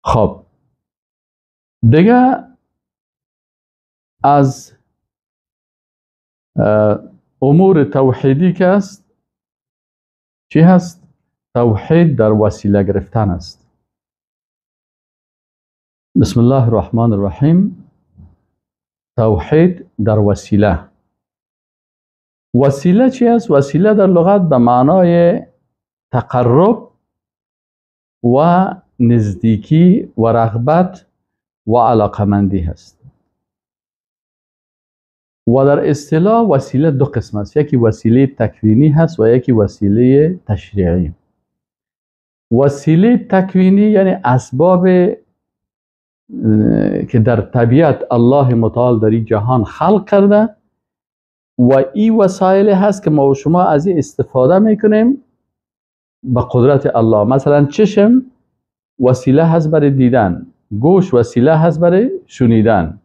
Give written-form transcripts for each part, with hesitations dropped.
خب دیگه از امور توحیدی که است چی هست؟ توحید در وسیله گرفتن است. بسم الله الرحمن الرحیم. توحید در وسیله. وسیله چی است؟ وسیله در لغت به معنای تقرب و نزدیکی و رغبت و علاقمندی هست. و در اصطلاح وسیله دو قسم است، یکی وسیله تکوینی هست و یکی وسیله تشریعی. وسیله تکوینی یعنی اسباب که در طبیعت الله متعال در این جهان خلق کرده و این وسایل هست که ما و شما از این استفاده میکنیم به قدرت الله. مثلا چشم وسیله هست برای دیدن، گوش وسیله هست برای شنیدن،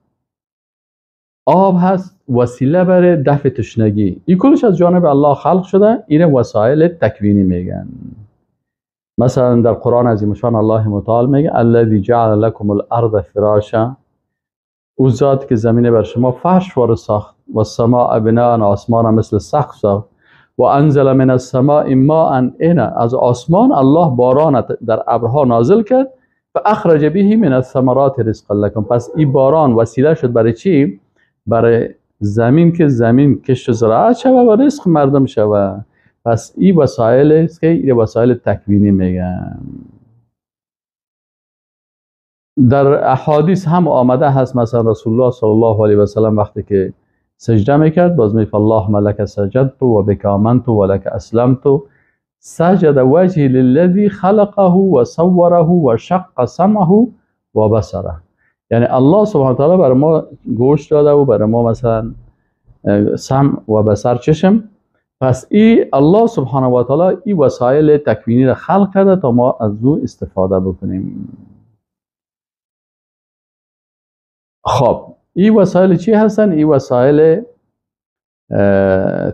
آب هست وسیله برای دفع تشنگی. این کلش از جانب الله خلق شده، این وسایل تکوینی میگن. مثلا در قرآن عظیم شان الله متعال میگه الذی جعل لکم الارض فراشا، او ذات که زمین بر شما فرش وار ساخت، و السماء بناء، آسمان مثل سقف ساخت، و انزل من السماء ماء، از آسمان الله باران در ابرها نازل کرد، فاخرج به من الثمرات رزقا لکم. پس این باران وسیله شد برای چی؟ برای زمین که زمین کشت و زراعت شوه و رزق مردم شوه. پس این وسایل است که این وسایل تکوینی میگن. در احادیث هم آمده هست، مثلا رسول الله صلی الله علیه و سلم وقتی که سجده میکرد باز میگفت اللهم لک سجدت و بک آمنت و لک اسلمت، سجد وجهی للذی خلقه و صوره و شق سمعه و بصره. یعنی الله سبحانه و تعالی برای ما گوش داده و برای ما مثلا سمع و بصر چشم. پس ای الله سبحانه و تعالی این وسایل تکوینی را خلق کرده تا ما از او استفاده بکنیم. خب این وسایل چی هستن؟ این وسایل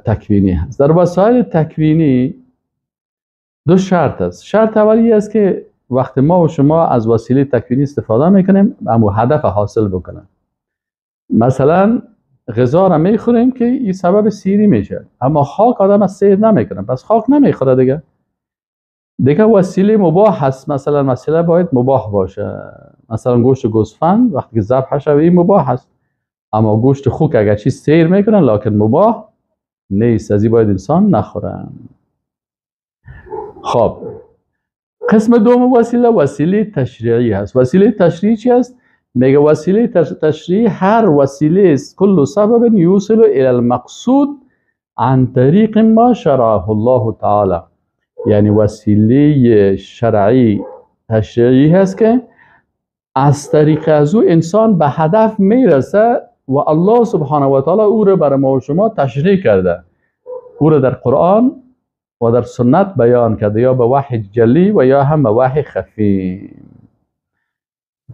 تکوینی هست. در وسایل تکوینی دو شرط است. شرط اولی است که وقتی ما و شما از وسیله تکوینی استفاده میکنیم اما هدف حاصل بکنه. مثلا غذا را میخوریم که این سبب سیری میشه، اما خاک آدم از سیر نمیکنه، پس خاک نمیخوره دیگه. دیگه وسیله مباح هست، مثلا وسیله باید مباح باشه. مثلا گوشت گوسفند وقتی که ذبح شود این مباح هست، اما گوشت خوک اگر چیز سیر میکنن لکن مباح نیست، از این باید انسان نخوره. خب قسم دوم وسیله، وسیله تشریعی هست. وسیله تشریعی چی هست؟ میگه وسیله تشریعی هر وسیله است، کل سبب یوصل الى المقصود عن طریق ما شرعه الله تعالی. یعنی وسیله شرعی تشریعی هست که از طریق از او انسان به هدف میرسه و الله سبحانه و تعالی او را برای ما و شما تشریع کرده، او را در قرآن و در سنت بیان کرده، یا به وحی جلی و یا هم به وحی خفی.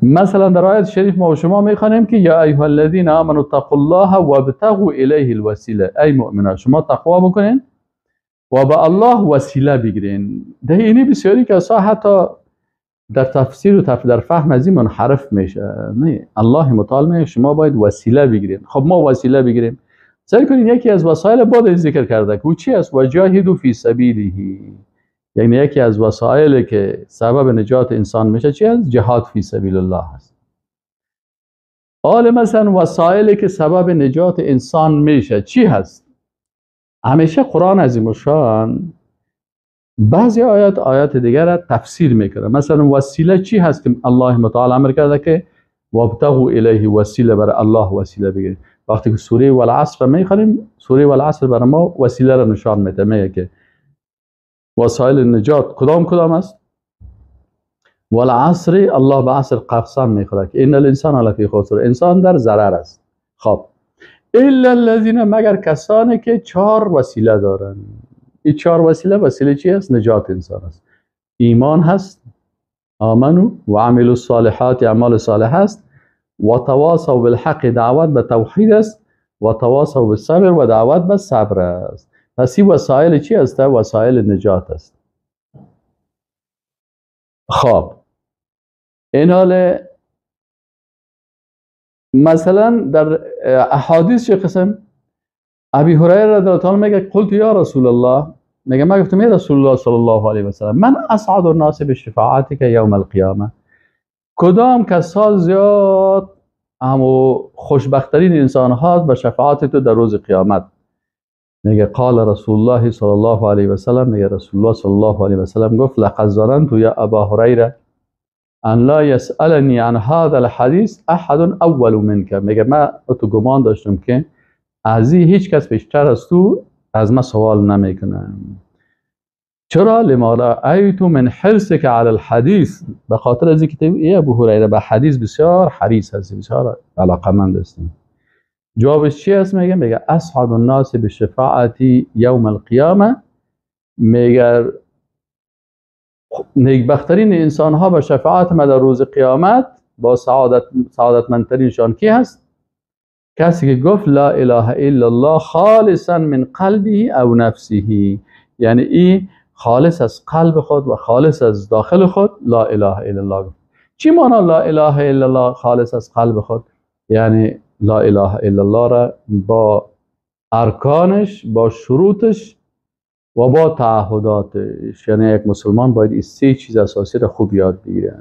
مثلا در آیت شریف ما و شما میخوانیم که یا ایها الذین آمنوا اتقوا الله وابتغوا الیه الوسیله، ای مؤمنان شما تقوا بکنین و به الله وسیله بگیرین. ده اینی بسیاری کسا حتی در تفسیر و در فهم از این منحرف میشه. نه، الله متعال میگه شما باید وسیله بگیرین. خب ما وسیله بگیریم، سعی کنین یکی از وسایل بعد ذکر کرده که او چی است؟ وجاهدوا فی سبیله. یعنی یکی از وسایل که سبب نجات انسان میشه چی است؟ جهاد فی سبیل الله است. حال مثلا وسایلی که سبب نجات انسان میشه چی هست؟ همیشه قرآن عظیم الشان بعضی آیات آیات دیگر را تفسیر میکنه. مثلا وسیله چی هست که الله متعال امر کرده که وابتغوا الیه وسیله، برای الله وسیله بگیرید. وقتی که سوره والعصر میخوانیم، سوره والعصر برای ما وسیله را نشان میده، میگه که وسایل نجات کدام کدام است؟ والعصر، الله به عصر قسم میخوره که ان الانسان لفی خسر، انسان در ضرر است. خب الا الذین، مگر کسانی که چهار وسیله دارن. این چهار وسیله، وسیله چی است؟ نجات انسان است. ایمان هست، آمنو و عملوا الصالحات، اعمال صالح است، و تواصوا بالحق، دعوت به توحید است، و تواصوا بالصبر، و دعوت به صبر است. پس این وسایل چی است؟ وسایل نجات است. خب این حال مثلا در احادیث چه قسم ابی هریره رضی الله عنه میگه قلت یا رسول الله، میگه من گفتم یا رسول الله صلی الله علیه و سلم من اسعد الناس بشفاعتک یوم القیامه، کدام کسا زیاد همو خوشبختترین انسان ها به شفاعت تو در روز قیامت؟ میگه قال رسول الله صلی الله علیه و سلم، میگه رسول الله صلی الله علیه و سلم گفت لقد ظننت یا ابا هریره ان لا يسألني عن هذا الحديث احد اول منك، میگه من تو گمان داشتم که از هیچ کس بیشتر از تو از ما سوال نمیکنه. چرا؟ لما رأیت من حرصك على الحديث، به خاطر از اینکه ای ابو هریره به حدیث بسیار حریص هستی، بسیار علاقمند هستی. جوابش چی است؟ میگه اسعد الناس بشفاعتی یوم القیامه، میگه نیکبخترین انسان ها به شفاعت ما در روز قیامت با سعادتمندترینشان کی هست؟ کسی که گفت لا اله الا الله خالصا من قلبه او نفسه، یعنی ای خالص از قلب خود و خالص از داخل خود لا اله الا الله گفت. چی مانا لا اله الا الله خالص از قلب خود؟ یعنی لا اله الا الله را با ارکانش، با شروطش و با تعهداتش. یعنی یک مسلمان باید این سه چیز اساسی را خوب یاد بگیره: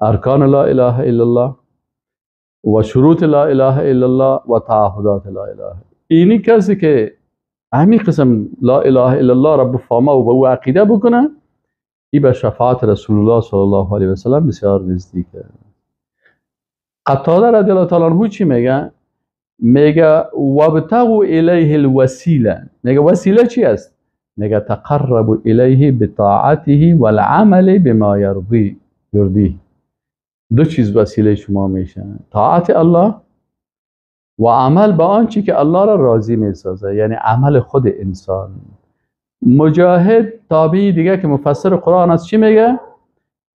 ارکان لا اله الا الله و شروط لا اله الا الله و تعهدات لا اله. اینی کسی که همین قسم لا اله الا الله را بفهمه و به او عقیده بکنه، ای به شفاعت رسول الله صلی الله علیه و سلم بسیار نزدیکه. قتاده رضی الله تعالی عنه چی میگه؟ میگه وابتغوا الیه الوسیله. میگه وسیله چی است؟ میگه تقرب الیه بطاعته والعمل بما یرضی. دو چیز وسیله شما میشه: طاعت الله و عمل به آنچه که الله را راضی میسازه، یعنی عمل خود انسان. مجاهد تابعی دیگه که مفسر قرآن است چی میگه؟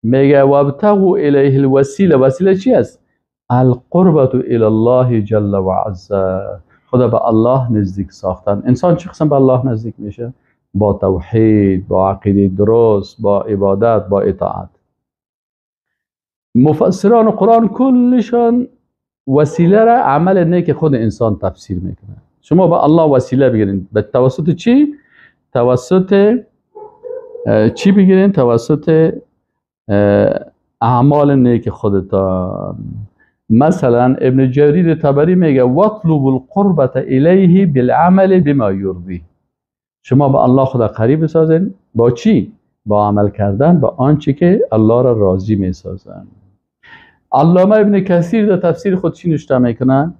میگه وابتغوا الیه الوسیله. وسیله چی است؟ القربة الی الله جل و عز، خدا به الله نزدیک ساختن. انسان چه قسم به الله نزدیک میشه؟ با توحید، با عقیده درست، با عبادت، با اطاعت. مفسران قرآن کلشان وسیله را عمل نیک خود انسان تفسیر میکنه. شما با الله وسیله بگیرین به توسط چی؟ توسط چی بگیرین؟ توسط اعمال نیک خودتان. مثلا ابن جریر طبری میگه واطلب القربة الیه بالعمل بما یرضی. شما با الله خدا قریب بسازین با چی؟ با عمل کردن با آنچه که الله را راضی میسازن. علامه ابن کثیر در تفسیر خود چی نوشته میکنه؟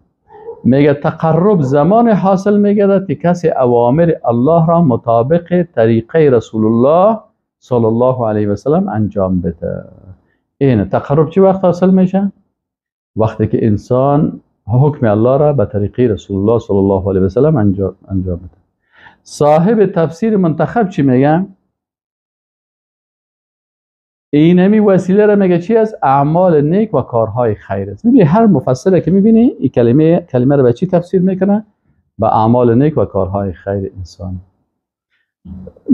میگه تقرب زمان حاصل میگردد که کسی اوامر الله را مطابق طریقه رسول الله صلی الله علیه و سلم انجام بده. اینه تقرب چی وقت حاصل میشه؟ وقتی که انسان حکم الله را به طریقه رسول الله صلی الله علیه و سلم انجام بده. صاحب تفسیر منتخب چی میگه؟ اینمی وسیله را میگه چی است؟ اعمال نیک و کارهای خیر است. میبینی هر مفسره که میبینی این کلمه را به چی تفسیر میکنه؟ به اعمال نیک و کارهای خیر انسان.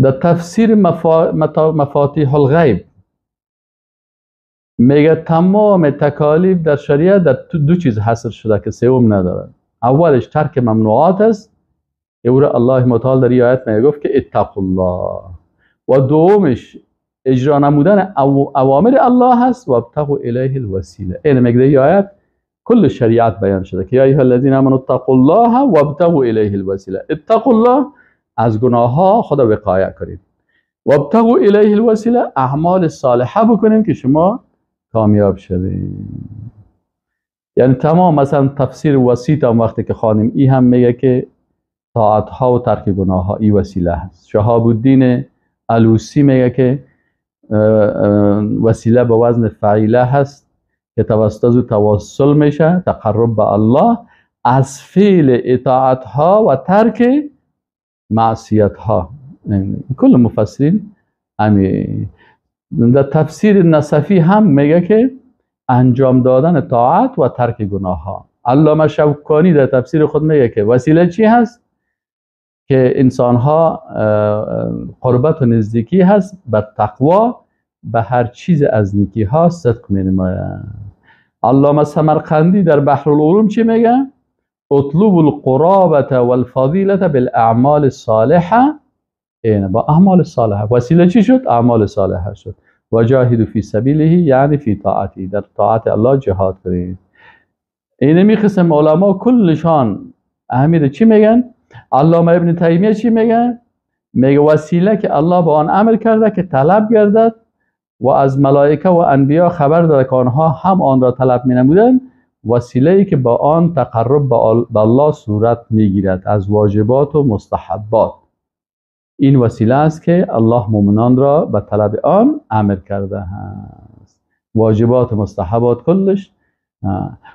در تفسیر مفاتیح الغیب میگه تمام تکالیف در شریعت در دو چیز حصر شده که سوم نداره. اولش ترک ممنوعات است، او را الله متعال در آیت میگه گفت که اتقوا الله، و دومش اجرا نمودن اوامر الله هست و ابتغوا الیه الوسیله. این میگه در آیت کل شریعت بیان شده که یا ایها الذین آمنوا اتقوا الله و ابتغوا الیه الوسیله. اتقوا الله از گناه ها خدا وقایه کنید، و ابتغوا الیه الوسیله اعمال صالحه بکنیم که شما کامیاب شوید. یعنی تمام مثلا تفسیر وسیط هم وقتی که خانم ای هم میگه که طاعت ها و ترک گناه ها ای وسیله هست. شهاب الدین علوسی میگه که وسیله به وزن فعیله هست که توسط از توسل میشه، تقرب به الله از فعل اطاعت ها و ترک معصیت ها. کل مفسرین همین. در تفسیر نصفی هم میگه که انجام دادن طاعت و ترک گناه ها. علامه شوکانی در تفسیر خود میگه که وسیله چی هست؟ که انسان ها قربت و نزدیکی هست بر تقوا به هر چیز از نیکی ها صدق می نماید. علامه سمرقندی در بحر العلوم چی میگه؟ اطلب القرابة والفضیلة بالاعمال الصالحه. اینه با اعمال صالحه. وسیله چی شد؟ اعمال صالحه شد. و جاهدوا فی سبیله یعنی فی طاعتی، در طاعت الله جهاد کنید. اینه قسم علما کلشان اهمیت چی میگن؟ علامه ابن تیمیه چی میگه؟ میگه وسیله که الله به آن امر کرده که طلب گردد و از ملائکه و انبیا خبر داده که آنها هم آن را طلب می نمودند، وسیله ای که با آن تقرب به الله صورت میگیرد از واجبات و مستحبات. این وسیله است که الله مؤمنان را به طلب آن امر کرده است. واجبات و مستحبات کلش.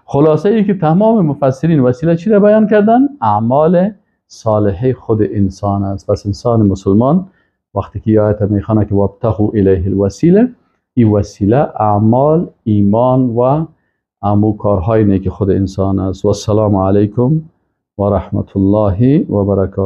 خلاصه ای که تمام مفسرین وسیله چی را بیان کردن؟ اعمال صالحه خود انسان است. پس انسان مسلمان وقتی که آیت میخوانه که وابتغوا الیه الوسیله، این وسیله اعمال، ایمان و امو کارهای نیک خود انسان است. و السلام علیکم و رحمت الله و برکاته.